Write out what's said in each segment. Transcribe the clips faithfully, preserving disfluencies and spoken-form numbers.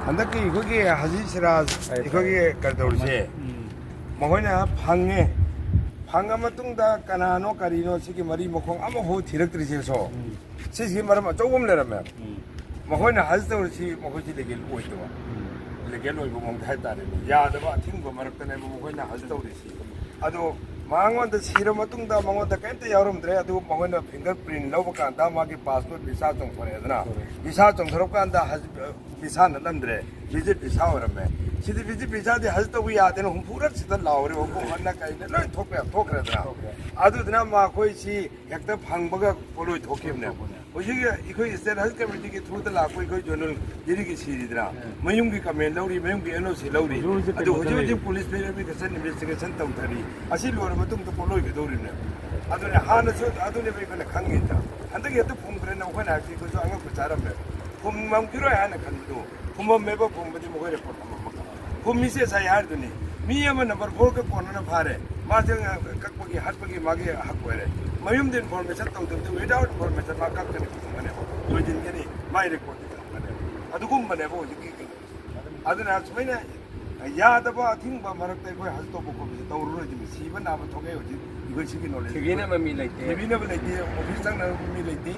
ꯍꯟꯗꯛꯀꯤ ꯑꯩꯈꯣꯏꯒꯤ ꯍꯖꯤ ꯁꯤꯔꯥꯖ ꯑꯩꯈꯣꯏꯒꯤ ꯀꯩꯗꯧꯔꯤꯁꯦ, ꯃꯈꯣꯏꯅ ꯐꯪꯉꯦ, ꯐꯪꯉ ꯃꯇꯨꯡꯗ ꯀꯅꯥꯅꯣ ꯀꯔꯤꯅꯣ ꯁꯤꯒꯤ ꯃꯔꯤ ꯃꯈꯣꯡ ꯑꯃꯐꯥꯎ ꯊꯤꯔꯛꯇ꯭ꯔꯤꯁꯦ꯫ ꯁꯣ ꯁꯤꯁꯤꯒꯤ ꯃꯔꯝ ꯑꯆꯧꯕ ꯑꯃ ꯂꯩꯔꯝꯃꯦ꯫ ꯃꯈꯣꯏꯅ ꯍꯖ ꯇꯧꯔꯤꯁꯤ ꯃꯈꯣꯏꯁꯤ ꯂꯤꯒꯦꯜ ꯑꯣꯏꯗꯕ, ꯂꯤꯒꯦꯜ ꯑꯣꯏꯕ ꯃꯑꯣꯡꯗ ꯍꯥꯏꯇꯥꯔꯦꯅꯦ, ꯌꯥꯗꯕ ꯑꯊꯤꯡꯕ ꯃꯔꯛꯇꯅꯦꯕ ꯃꯈꯣꯏꯅ ꯍꯖ ꯇꯧꯔꯤꯁꯤ꯫ ꯑꯗꯣ ꯃꯉꯣꯟꯗ ꯁꯤꯔ ꯃꯇꯨꯡꯗ ꯃꯉꯣꯟꯗ ꯀꯔꯤꯝꯇ ꯌꯥꯎꯔꯝꯗ꯭ꯔꯦ꯫ ꯑꯗꯨ ꯃꯈꯣꯏꯅ ꯐꯤꯡꯒꯔ ꯄ꯭ꯔꯤꯟ ꯂꯧꯕ ꯀꯥꯟꯗ ꯃꯥꯒꯤ ꯄꯥꯁꯄꯣꯔꯠ ꯚꯤꯁꯥ ꯆꯣꯡꯊꯣꯔꯛꯑꯦꯗꯅ, ꯚꯤꯁꯥ ꯆꯣꯡꯊꯣꯔꯛꯄ ꯀꯥꯟꯗ ꯍꯖ ꯚꯤꯁꯥ ꯅꯠꯂꯝꯗ꯭ꯔꯦ, ꯚꯤꯖꯤꯠ ꯚꯤꯁꯥ ꯑꯣꯏꯔꯝꯃꯦ꯫ ꯁꯤꯗꯤ ꯚꯤꯖꯤꯠ ꯚꯤꯁꯥꯗꯤ ꯍꯖ ꯇꯧꯕ ꯌꯥꯗꯦꯅ ꯍꯨꯝꯐꯨꯔꯛ ꯁꯤꯗ ꯂꯥꯎꯔꯦ, ꯍꯨꯝꯐꯨ ꯍꯟꯅ ꯀꯩꯅ ꯂꯣꯏ ꯊꯣꯛꯄ ꯌꯥꯝ ꯊꯣꯛꯈ꯭ꯔꯦꯗꯅ꯫ ꯑꯗꯨꯗꯨꯅ ꯃꯈꯣꯏꯁꯤ ꯍꯦꯛꯇ ꯐꯪꯕꯒ ꯄꯣꯠꯂꯣꯏ ꯊꯣꯛꯈꯤꯕꯅꯦ꯫ ꯍꯧꯖꯤꯛ ꯑꯩꯈꯣꯏ ꯁ꯭ꯇꯦꯠ ꯍꯦꯜꯊ ꯀꯃꯤꯇꯤꯒꯤ ꯊ꯭ꯔꯨꯗ ꯂꯥꯛꯄ ꯑꯩꯈꯣꯏ ꯖꯣꯅꯦꯜ ꯗꯤꯔꯤꯒꯤ ꯁꯤꯔꯤꯗ꯭ꯔꯥ, ꯃꯌꯨꯝꯒꯤ ꯀꯃꯦꯟ ꯂꯧꯔꯤ, ꯃꯌꯨꯝꯒꯤ ꯑꯦꯟ ꯑꯣ ꯁꯤ ꯂꯧꯔꯤ꯫ ꯍꯧꯖꯤꯛ ꯍꯧꯖꯤꯛ ꯑꯗꯨ ꯀꯩꯅꯣꯗ ꯍꯧꯖꯤꯛ ꯍꯧꯖꯤꯛ ꯂꯩꯔꯤ꯫ ꯄꯨꯂꯤꯁ ꯚꯦꯔꯤꯐꯤꯀꯦꯁꯟ ꯏꯟꯚꯦꯁꯇꯤꯒꯦꯁꯟ ꯇꯧꯊꯔꯤ꯫ ꯑꯁꯤ ꯂꯣꯏꯔ ꯃꯇꯨꯡꯗ ꯄꯣꯠꯂꯣꯏꯒꯗꯧꯔꯤꯕꯅꯦ꯫ ꯑꯗꯨꯅꯦ ꯍꯥꯟꯅꯁꯨ ꯑꯗꯨꯅꯦꯕ ꯑꯩꯈꯣꯏꯅ ꯈꯪꯉꯤꯗ꯫ ꯍꯟꯗꯛ ꯍꯦꯛꯇ ꯐꯨꯝꯈ꯭ꯔꯦꯅ ꯑꯩꯈꯣꯏꯅ ꯍꯥꯏꯕꯁꯤ ꯑꯩꯈꯣꯏꯁꯨ ꯑꯉꯛꯄ ꯆꯥꯔꯝꯃꯦ꯫ ꯐꯨꯝꯃꯝꯈꯤꯔꯣꯏ ꯍꯥꯏꯅ ꯈꯟꯕꯗꯣ ꯐꯨꯝꯃꯝꯃꯦꯕ꯫ ꯐꯨꯝꯕꯗꯤ ꯃꯈꯣꯏ ꯔꯦꯀꯣꯔꯠ ꯊꯝꯃꯝꯃꯒ꯫ ꯐꯨꯝꯃꯤꯁꯦ ꯉꯁꯥꯏ ꯍꯥꯏꯔꯗꯨꯅꯤ, ꯃꯤ ꯑꯃ ꯅꯝꯕꯔ ꯐꯣꯔꯒ ꯀꯣꯟꯅꯅ ꯐꯥꯔꯦ, ꯃꯥꯁꯦ ꯀꯛꯄꯒꯤ ꯍꯥꯠꯄꯒꯤ ꯃꯥꯒꯤ ꯍꯛ ꯑꯣꯏꯔꯦ꯫ ꯃꯌꯨꯝꯗ ꯏꯟꯐꯣꯔꯃꯦꯁꯟ ꯇꯧꯗꯕꯗꯤ, ꯋꯤꯗꯥꯎꯠ ꯏꯟꯐꯣꯔꯃꯦꯁꯟ ꯃꯥ ꯀꯛꯀꯅꯤ, ꯐꯨꯝꯒꯅꯦꯕ, ꯂꯣꯏꯁꯤꯟꯒꯅꯤ, ꯃꯥꯏ ꯔꯦꯀꯣꯔꯠꯇꯤ ꯊꯝꯒꯅꯦꯕ꯫ ꯑꯗꯨꯒꯨꯝꯕꯅꯦꯕ ꯍꯧꯖꯤꯛꯀꯤ ꯀꯩꯅꯣ꯫ ꯑꯗꯨꯅ ꯁꯨꯃꯥꯏꯅ ꯌꯥꯗꯕ ꯑꯊꯤꯡꯕ ꯃꯔꯛꯇ ꯑꯩꯈꯣꯏ ꯍꯖ ꯇꯧꯕ ꯈꯣꯠꯄꯁꯦ ꯇꯧꯔꯔꯣꯏꯗꯕꯅꯤ꯫ ꯁꯤꯕ ꯅꯥꯕ ꯊꯣꯛꯑꯦ ꯍꯧꯖꯤꯛ ꯑꯩꯈꯣꯏ ꯁꯤꯒꯤ ꯅꯣꯂꯦꯖ꯫ ꯊꯤꯕꯤꯅꯕ ꯃꯤ ꯂꯩꯇꯦ꯫ ꯊꯤꯕꯤꯅꯕ ꯂꯩꯇꯦ, ꯑꯣꯐꯤꯁ ꯆꯪꯅꯕ ꯃꯤ ꯂꯩꯇꯦ꯫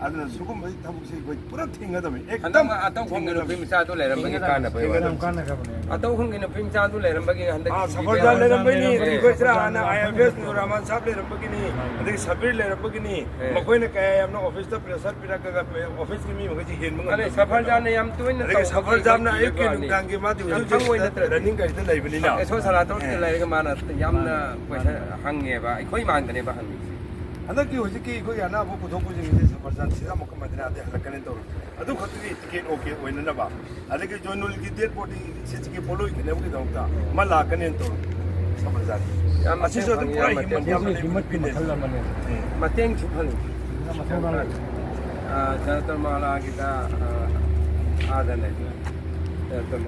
ꯑꯗꯨꯅ ꯁꯤꯒꯨꯝꯕꯒꯤ ꯊꯕꯛꯁꯦ ꯑꯩꯈꯣꯏ ꯄꯨꯔꯥ ꯊꯤꯡꯒꯗꯕꯅꯤ, ꯑꯦꯛꯗꯝ ꯍꯟꯗꯛ ꯑꯇꯧ ꯈꯣꯡꯒꯤ ꯊꯤꯡꯒꯗꯕꯅꯤ꯫ ꯅꯨꯄꯤ ꯃꯆꯥꯗꯨ ꯂꯩꯔꯝꯕꯒꯤ ꯊꯤꯡꯒꯗꯕꯅꯤ꯫ ꯀꯥꯟꯅꯕ ꯌꯥꯝ ꯌꯥꯝ ꯀꯥꯟꯅꯈ꯭ꯔꯕꯅꯦ꯫ ꯑꯇꯧ ꯈꯣꯡꯒꯤ ꯅꯨꯄꯤ ꯃꯆꯥꯗꯨ ꯂꯩꯔꯝꯕꯒꯤ ꯍꯟꯗꯛ ꯑꯥ, ꯁꯐꯔꯖꯥꯟ ꯂꯩꯔꯝꯕꯒꯤꯅꯤ, ꯑꯦ꯫ ꯑꯩꯈꯣꯏ ꯁꯤꯗ ꯍꯥꯟꯅ ꯑꯥꯏ ꯑꯦꯐ ꯑꯦꯁ ꯅꯨꯔ ꯔꯍꯃꯟ ꯁꯥꯍꯕ ꯂꯩꯔꯝꯕꯒꯤꯅꯤ, ꯑꯗꯒꯤ ꯁꯕꯤꯔ ꯂꯩꯔꯝꯕꯒꯤꯅꯤ꯫ ꯑꯦ꯫ ꯃꯈꯣꯏꯅ ꯀꯌꯥ ꯌꯥꯝꯅ ꯑꯣꯐꯤꯁꯇ ꯄ꯭ꯔꯦꯁꯔ ꯄꯤꯔꯛꯑꯒ ꯑꯣꯐꯤꯁꯀꯤ ꯃꯤ ꯃꯈꯩꯁꯤ ꯍꯦꯟꯕ ꯉꯝꯗꯕꯅꯤꯅ꯫ ꯁꯐꯔꯖꯥꯟꯅ ꯌꯥꯝ ꯇꯣꯏꯅ ꯑꯗꯒꯤ ꯇꯧꯕꯒꯤ ꯁꯐꯔꯖꯥꯟꯅ ꯑꯌꯨꯛꯀꯤ ꯂꯩꯕ ꯋꯥꯅꯤ꯫ ꯅꯨꯡꯗꯥꯡꯒꯤ ꯃꯥꯗꯤ ꯌꯥꯝ ꯍꯧꯖꯤꯛ ꯈꯪꯕ ꯍꯧꯖꯤꯛ ꯅꯠꯇ꯭ꯔꯗꯤ꯫ ꯔꯟꯅꯤꯡ ꯒꯥꯔꯤꯗ ꯂꯩꯕꯅꯤꯅ꯫ ꯑꯦꯁꯣ ꯁꯅꯥꯇꯣꯟꯗ ꯑꯦ꯫ ꯂꯩꯔꯒ ꯃꯥꯅ ꯌꯥꯝꯅ ꯀꯣꯏꯁꯟ ꯍꯪꯉꯦꯕ, ꯑꯩꯈꯣꯏ ꯃꯥꯡꯗꯅꯦꯕ ꯍꯪꯉꯤꯁꯦ꯫ ꯍꯟꯗꯛꯀꯤ ꯍꯧꯖꯤꯛꯀꯤ ꯑꯩꯈꯣꯏꯒꯤ ꯑꯅꯥꯕ ꯄꯨꯊꯣꯛ ꯄꯨꯁꯤꯟꯒꯤꯁꯦ ꯁꯐꯔꯖꯥꯟ ꯁꯤꯗ ꯑꯃꯨꯛꯀ ꯃꯗꯤꯅꯥꯗꯒꯤ ꯍꯜꯂꯛꯀꯅꯤ ꯇꯧꯔꯤ꯫ ꯑꯗꯨ ꯈꯛꯇꯒꯤ ꯇꯤꯀꯦꯠ ꯑꯣꯀꯦ ꯑꯣꯏꯅꯅꯕ꯫ ꯑꯗꯒꯤ ꯖꯣꯏꯅꯨꯜꯒꯤ ꯗꯦꯠ ꯕꯣꯗꯤ ꯁꯤꯁꯤꯒꯤ ꯄꯣꯠꯂꯣꯏ ꯈꯦꯅꯕꯒꯤꯗꯃꯛꯇ ꯑꯃ ꯂꯥꯛꯀꯅꯦꯅ ꯇꯧꯔꯤ꯫ ꯁꯐꯔꯖꯥꯟ꯫ ꯌꯥꯝ ꯑꯁꯤꯁꯨ ꯃꯇꯦꯡ ꯑꯗꯨꯝ ꯄꯥꯡꯉꯤ, ꯄꯨꯔꯥ ꯌꯥꯝ ꯍ꯭ꯌꯨꯃꯟ ꯃꯇꯦꯡ ꯌꯥꯝ ꯄꯥꯡꯉꯤ꯫ ꯂꯩꯕ ꯃꯈꯜ ꯑꯃꯅꯦ꯫ ꯎꯝ꯫ ꯃꯇꯦꯡꯁꯨ ꯐꯪꯉꯤ꯫ ꯑꯥ, ꯖꯅꯇꯔ ꯃꯥꯂꯥꯒꯤꯗ, ꯑꯥ, ꯑꯥꯗꯅꯦ꯫ ꯖꯅꯇꯔ